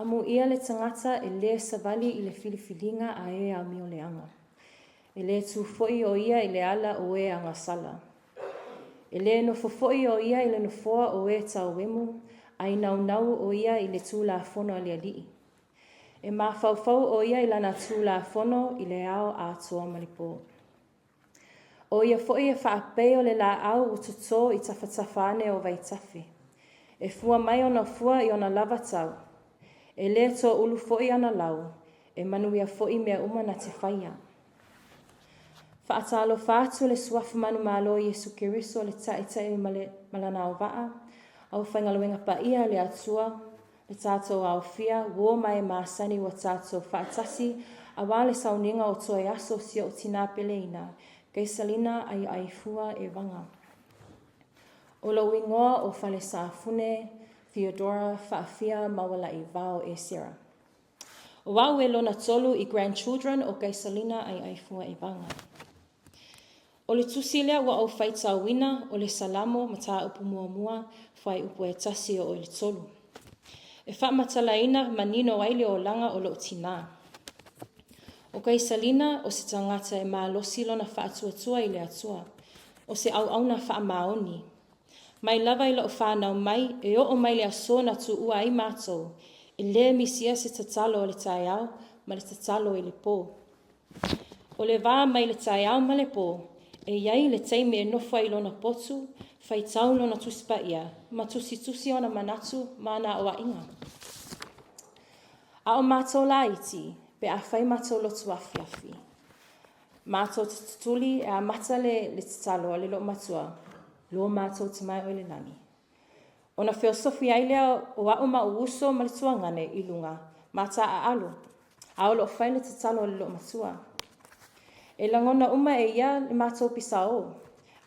Amuia le tagata e lē savali i le filifiliga a e amioleaga. E lē tu foi o ia i le ala o e agasala. E lē nofo foi o ia i le nofoa o e tauemu, ae naunau o ia i le Tulafono a le Alii. E mafaufau o ia i lana Tulafono i le ao atoa ma le po. O ia foi e faapei o le laau ua toto i tafatafa ane o vaitafe. E fua mai ona fua i ona lava tau. E lē toulu foi ana lau, e manuia foi mea uma na te faia. Faatalofa atu le Suafa Manumalo Iesu Keriso le Taitai ma, le, ma lana auvaa, aufaigaluega paia a le Atua, le tatou aofia, uo ma e masani ua tatou faatasi, aua le sauniga o toe aso si ou tinā peleina, Kaisalina Aiaifua Evaga. O lou igoa o Falesafune Theodora Faafia Maualaivao Esera. O au e lona tolu i grandchildren o Kaisalina Aiaifua Evaga. O le tusi lea ua ou faitauina o le Salamo mataupu muamua fuaiupu e 1 e oo i le 3. E faamatalaina manino ai le olaga o lou tinā. O Kaisalina o se tagata e malosi lona faatuatua i le Atua, o se auauna faamaoni. Mai lava i lou fanau mai e oo mai le aso na tuua ai matou, e lē misia se tatalo o le taeao ma le tatalo i le pō. O le va mai le taeao ma le pō, e i ai le taimi e nofo ai i lona potu, faitau lona Tusi Paia, ma tusitusi ona manatu ma ana aoaiga. A o matou laiti, pe a fai matou lotu afiafi, matou te tutuli e amata le, le tatalo a le loomatua, lo matou Tama e oe i le lagi. Ona feosofi ai lea o a'u ma o'u uso ma le tuagane i luga ma taaalo, a o loo fai le tatalo a le loomatua. E lagona uma e ia le matou pisaō,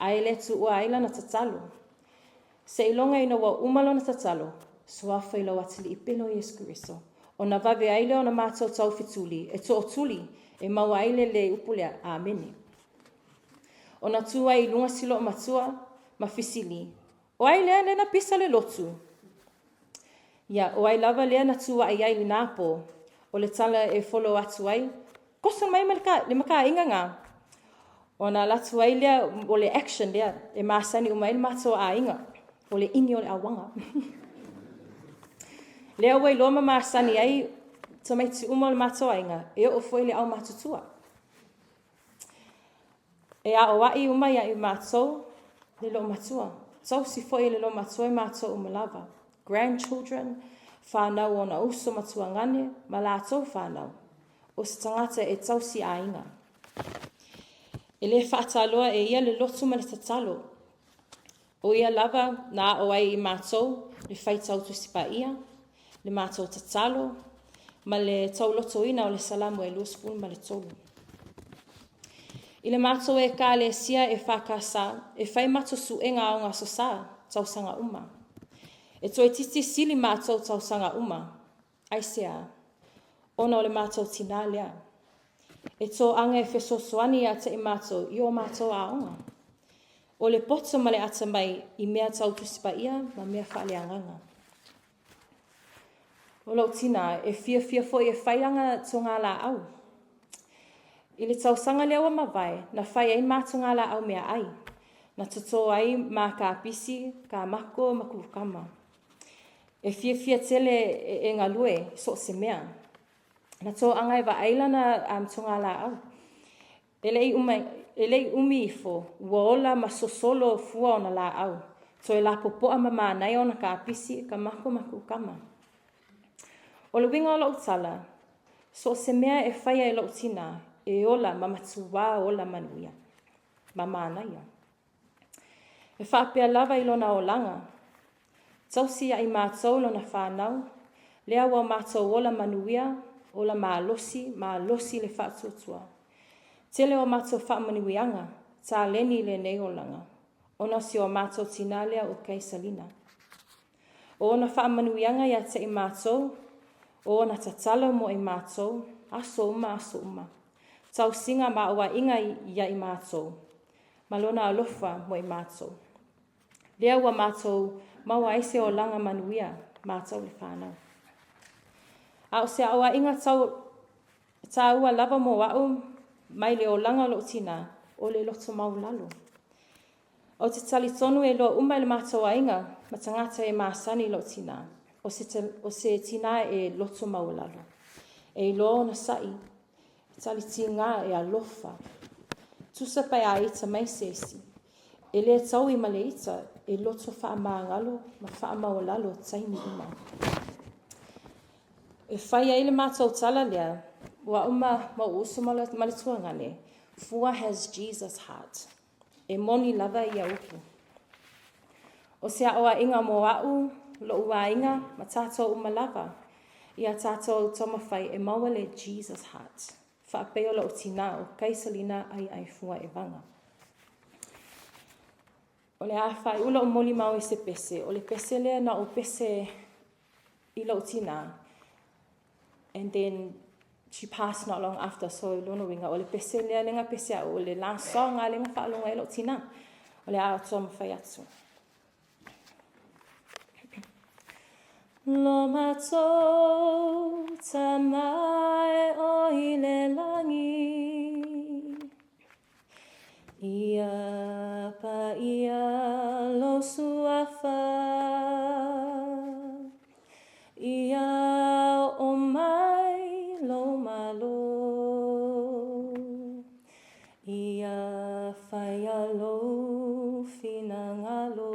ae le tuua ai lana tatalo. Seiloga ina ua uma lona tatalo, Suafa i lou Atalii pele o Iesu Keriso, ona vave ai lea ona matou taufetuli e tootuli e maua ai le lelei upu lea, Amene. Ona tu ai i luga si loomatua ma fesili, O ai lea lea na pisa le lotu? Ia, o ai lava lea na tuuai ai i lena pō, o le tala e follow atu ai, koso mai ma le makaaiga na. Ona alu atu ai lea, o le action lea e masani uma ai le matou aiga, o le igi o le auaga. Lea ua iloa ma masani ai tamaiti uma o le matou aiga, e oo foi i le aumatutua. E aoai uma ia i matou le loomatua. Tausi foi e le loomatua i matou uma lava. Grandchildren, whanau ona uso ma tuagane, ma latou whanau. O se tagata e tausi aiga. E le faataloa e ia le lotu ma le tatalo. O ia lava na aʻo ai i matou le faitau Tusi Paia, le matou tatalo, ma le taulotoina o le Salamo e 23. I le matou Ekalesia EFKS, e fai matou suega ao Aso Sa, tausaga uma. E toeitiiti sili matou tausaga uma. Aisea? Ona o le matou tinā lea. E toaga e fesoasoani ia te i matou i o matou aoga. O le poto ma le atamai i mea tau Tusi Paia ma mea faaleagaga. O lou tinā e fiafia foi e fai ana togalaau. I le tausaga lea ua mavae, na fai ai ma togalaau meaai. Na totō ai ma kapisi, kamako ma kukama. E fiafia tele e galue i so o se mea. Na toaga e vaai lana togalaau. E le i uma, e le i umi ifo, ua ola ma sosolo fua o ona laau. Toe lapopoa ma manaia ona kapisi, kamako ma kukama. O le uiga o lou tala, so o se mea e faia e lou tinā, e ola ma matuā ola manuia, ma manaia. E faapea lava i lona olaga, Tausi ia i matou lona fanau, lea ua matou ola manuia, ola malosi, malosi le faatuatua. Tele o matou faamanuiaga, taleni i lenei olaga, ona o si o matou tinā lea o Kaisalina. O ona faamanuiaga ia te i matou, o ona tatalo mo i matou, aso uma aso uma. Tausiga ma aoaiga ia i matou, ma lona alofa mo i matou. Lea ua matou maua ai se olaga manuia, matou le fanau. A o se aoaiga tau, tāua lava mo a'u mai le olaga o lo'u tinā, o le loto maualalo. Ou te talitonu e iloa uma e le matou aiga ma tagata e masani i lou tinā, o se tinā e loto maualalo. E iloa ona sa'i, e talitiga, e alofa. Tusa pe a ita mai se isi, e le taui ma le ita, e loto faamagalo ma faamaualalo taimi uma. E fai ai le matou tala lea, o a'u ma ou uso ma le tuagane, Fua has Jesus heart. E moni lava ia upu. O se aoaiga mo a'u, lo'u aiga, ma tatou uma lava, ia tatou taumafai e maua le Jesus heart. Faapea o lou tinā o Kaisalina Aiai Fua Evaga. O le a faaiu lou molimau i se pese, o le pese lea na ou pese i lou tinā, and then she passed not long after, so lona uiga, o le pese lea lea na pese a'u, o le last song lea na faalogo ai lou tinā. O le a taumafai atu. Lo matou Tama e o i le lagi, Ia paia lou suafa, Ia oo mai lou Malo, Ia faia lou finagalo.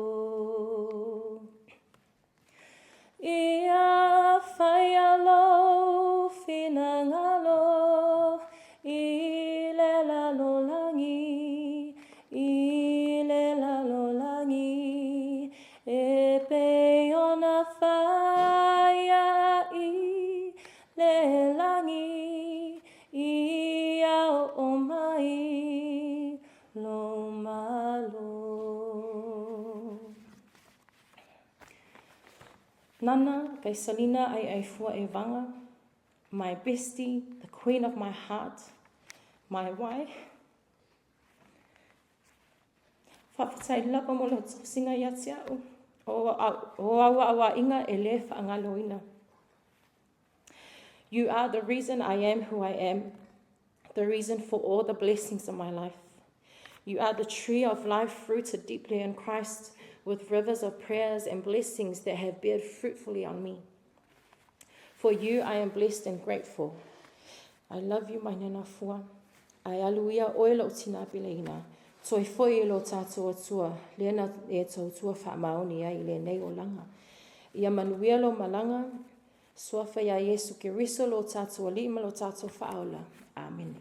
Ia faia lou finagalo i le lalolagi, i le lalolagi, e pei ona faia i le lagi, ia oo mai lou Malo. Nana, Kaisalina Aiai Fua Evaga, my bestie, the queen of my heart, my wife. Faafetai lava mo lau tausiga ia te a'u. O au aoaiga e le faagaloina. You are the reason I am who I am, the reason for all the blessings in my life. You are the tree of life rooted deeply in Christ, with rivers of prayers and blessings that have bared fruitfully on me. For you I am blessed and grateful. I love you, my nana Fua. Ae alu ia oe lou tinā peleina, toe foi i lo tatou Atua, lea na e tautua faamaoni ai i lenei olaga. Ia manuia lou malaga, suafa iā Iesu Keriso lo tatou Alii ma lo tatou Faaola. Amene.